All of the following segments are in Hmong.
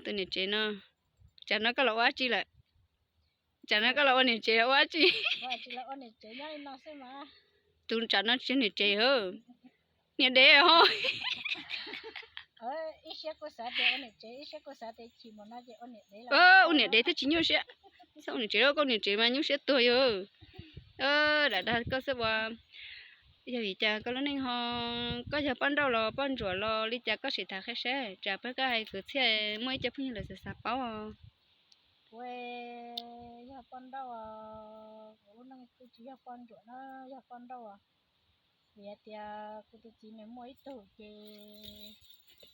Tus niam tsev no, tsam no koj los ua dab tsi lawm? Tsam no koj los ua niam tsev los ua dab tsi? Tus tsam no tsis yog niam tsev, niam dev ho. Ua niam dev thiaj tsis nyuaj siab. Txhob ua niam tsev, koj ua niam tsev mas nyuaj siab tuag yog. Lam dag koj xwb ua. Yog vim cas koj lub neej ho, koj yog poj nrauj los poj ntsuam los li cas koj sim tham qhia seb, tsam peb koj hais kwv txhiaj muaj ib co phooj ywg lawv xav xav paub. Kuv yog poj nrauj, kuv lub neej kuj tsis yog poj ntsuam na, yog poj nrauj. Vim hais tias kuv tus txiv nws muaj ib tug ces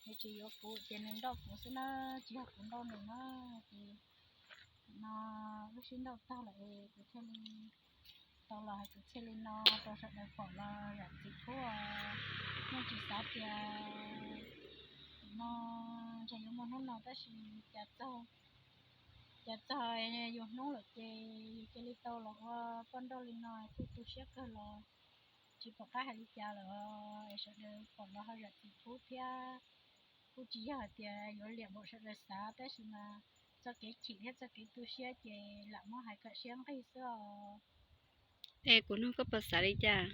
nws tsis yuav kuv ces nws nrauj kuv xwb na, tsis yog kuv nrauj nws na. Ces no wb sib nrauj tag lawm es kuv thiaj li tau los hais kwv txhiaj li no rau sawv daws pom los zam txim pub. Nej tsis xav tias no ntshe yuav muaj hnub no tab sis cas txog, cas txog yus hnub lawm ces yus cia li tau los ua poj nrauj li no kuj tu siab kawg los tsis pom qab hais li cas lawm es sawv daws pom los ho zam txim pub thiab. Kuj tsis yog hais tias yuav liam npaum sawv daws xav tab sis mas txoj kev chim thiab txoj kev tu siab ces lam muab hais kom siab nqig xwb os. Es kuv nug koj puas xav li cas?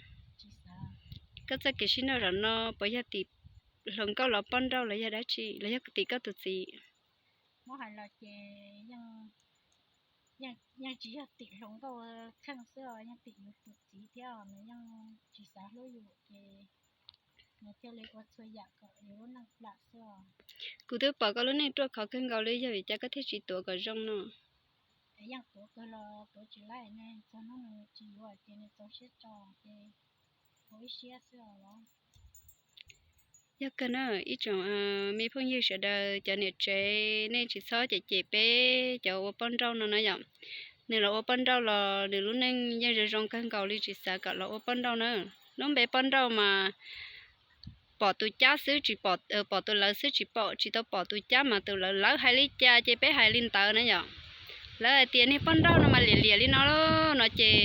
Koj txoj kev sib nrauj zaum no puas yog tim hluas nkauj los poj nrauj los yog dab tsi los yog tim koj tus txiv? Muab hais los ces yeej tsis yog tim hluas nkauj kheej xwb os, yeej tim yus tus txiv thiab os, nws yeej tsis xav hlub yus ces nws thiaj li ua txhua yam kom yus lub neej plam xwb os. Kuv twb pom koj lub neej ruaj khov kawg nkaus li, yog vim cas koj thiaj tsis tuav kom zoo no? Es yeej tuav kawg los tuav tsis laib ne, txog hnub nws tsis yuav ces nws txaus siab tso ces ua ib siab xwb os. Yog kawg na, ib tsoom me phooj ywg sawv daws, cov niam tsev nej tsis txhob cem cem peb cov ua poj nrauj no na yom. Nws los ua poj nrauj los nws lub neej yeej zoo zoo kawg nkaus li, tsis xav kom los ua poj nrauj na. Lub npe poj nrauj mas pom tus cab xwb tsis pom, pom tus lawv xwb tsis pom, tsis tau pom tus cab mas tus lawv, lawv hais li cas ces peb hais li ntawd na yom. Lawv hais tias niag poj nrauj no mas liam liam li no no ces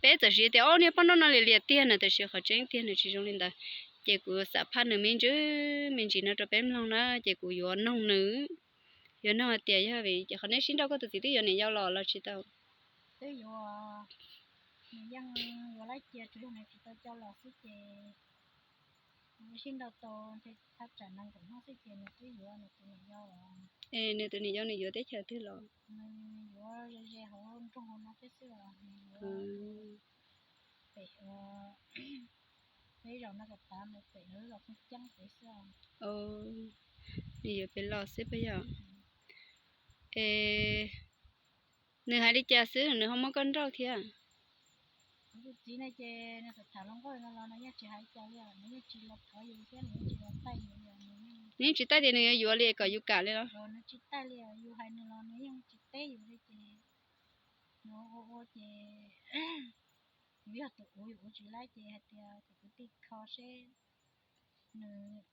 peb txawm siv tias o niag poj nrauj no liam liam tiag na, tiam sis qhov tseeb tiag nws tsis zoo li ntawd. Ces kuv xav phaj nws me ntsis me ntsis no rau peb mloog na, ces kuv yuav noog nws, yuav noog hais tias yog vim qhov nej sib nrauj koj tus txiv twb yuav niam yau los los tsis tau? Twb yuav, nws yeej yuav lawm cia tsuas yog nws tsis tau coj los xwb ces sib nrauj tau ntshe thaj tsam nees nkaum hnub xwb ces nws twb yuav nws tus niam yau los. Es nws tus niam yau nws yuav teb chaws twg los? Nws yuav ze ze hauv nroog hauv no thiab xwb os, nws yuav pem peb zaum no kom tav mus pem lub zos Phooj Ceeb pem xwb os. Nws yuav pem los xwb puas yog? Es nws hais li cas xwb nws ho muab koj nrauj thiab? Kuv tus txiv ne ces nws tham tham hluas nkauj no los nws yeej tsis hais cas li os, nws yeej tsis los thov yus thiab nws yeej tsis los taij yus li os. Nws yeej tsis taij tias nws yuav yuav li kom yus kam li los? Nws tsis taij li os, yus hais nws los nws yeej tsis teb yus li ces nws ua ua ces yus yog tus uv yus uv tsis laib ces hais tias kom kwv tij kho seb nws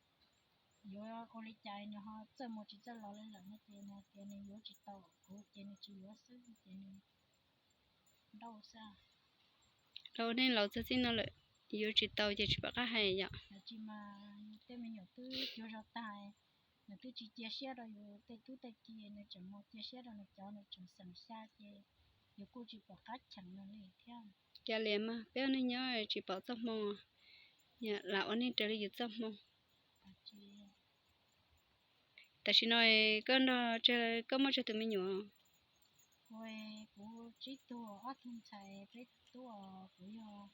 yuav ua li cas nws ho txawj mus tsis txawj los li lawm no ces nws hais tias nws yuav tsis tau kuv ces nws tsis yuav xwb ces nws nrauj xwb. Rau nej laus txog txij no lawm, yuav tsis tau ces tsis pom qab hais yom. Tsis mas tej me nyuam twb cuag zog tag, nws twb tsis cia siab rau yus tej tub tej ki, nws tseem mus cia siab rau nws cov, nws tseem xeem xya ces yus kuj tsis pom qab cheem nws li thiab. Cas li mas peb ua neej nyob tsis pom txoj hmoo, lam ua neej raws li yus txoj hmoo. Tam sim no koj nrog, koj muaj tsawg tus me nyuam? Kuv, kuv tsib tug, ob tug ntxhais peb tub os. Kuv yog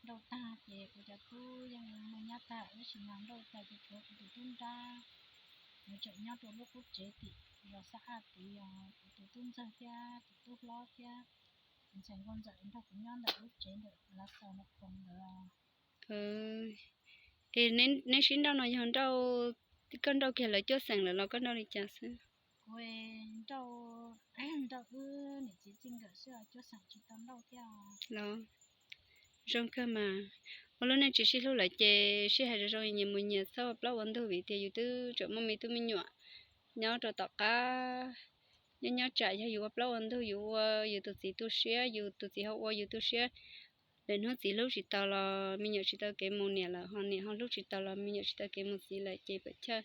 nrauj tag ces kuv cov tub yeej mus nyob tag, tab sis mas nrauj tag ces tshuav kuv tus tub nrab, nws tseem nyob rau lub qub tsev tim zos Xab Aj tid os. Kuv tus tub ntxawg thiab tus tub hlob thiab tus ntxhais nkauj ntxawm nrog kuv nyob ntawm lub tsev ntawm Lav Xaus Nab Khoom ntawd. Es neb sib nrauj no yog nrauj, koj nrauj kiag lawv cuaj xeem lawm los koj nrauj li cas xwb? Kuv nrauj, nrauj wb niam txiv txij nkawm xwb, cuaj xeem tsis tau nrauj thiab. Los zoo kawg mas. Ua lub neej tsis sib hlub lawm ces sib hais zoo zoo, nyias mus nyias, txhob ua plaub ua ntug, vim tias yus twb tseem muaj me tub me nyuam nyob rau tom qab. Nyob nyob tsam yog yus ua plaub ua ntug, yus ua yus tus txiv tu siab, yus tus txiv ho ua yus tu siab. Lwm hnub txiv hlub tsis tau los me nyuam tsis tau kev mus, niam lawm ho niam ho hlub tsis tau los me nyuam tsis tau kev mus txiv lawm ces pam chawj.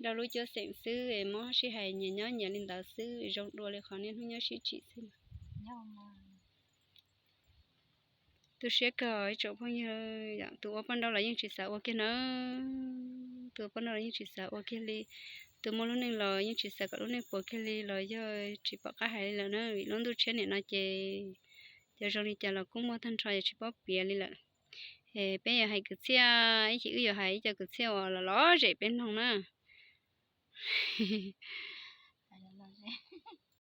Rau lub cuab xeem xwb, mob sib hais nyias nyob nyias li ntawd xwb, zoo dua li qhov niaj hnub nyob sib tsim xwb. Tu siab kawg ib tsoom phooj ywg, tus ua poj nrauj los yeej tsis xav ua kiag na, tus ua poj nrauj los yeej tsis xav ua kiag li, tus muaj lub neej los yeej tsis xav kom lub neej puas kiag li los yog tsis pom qab hais li lawm na, vim lub ntuj tshiab niam no ces cov zoo li cas los kuj muaj tag nrho, yog tsis paub piav li lawm. Es peb yuav hais kwv txhiaj, ib chim wb yuav hais ib co kwv txhiaj uas los los zem peb mloog na.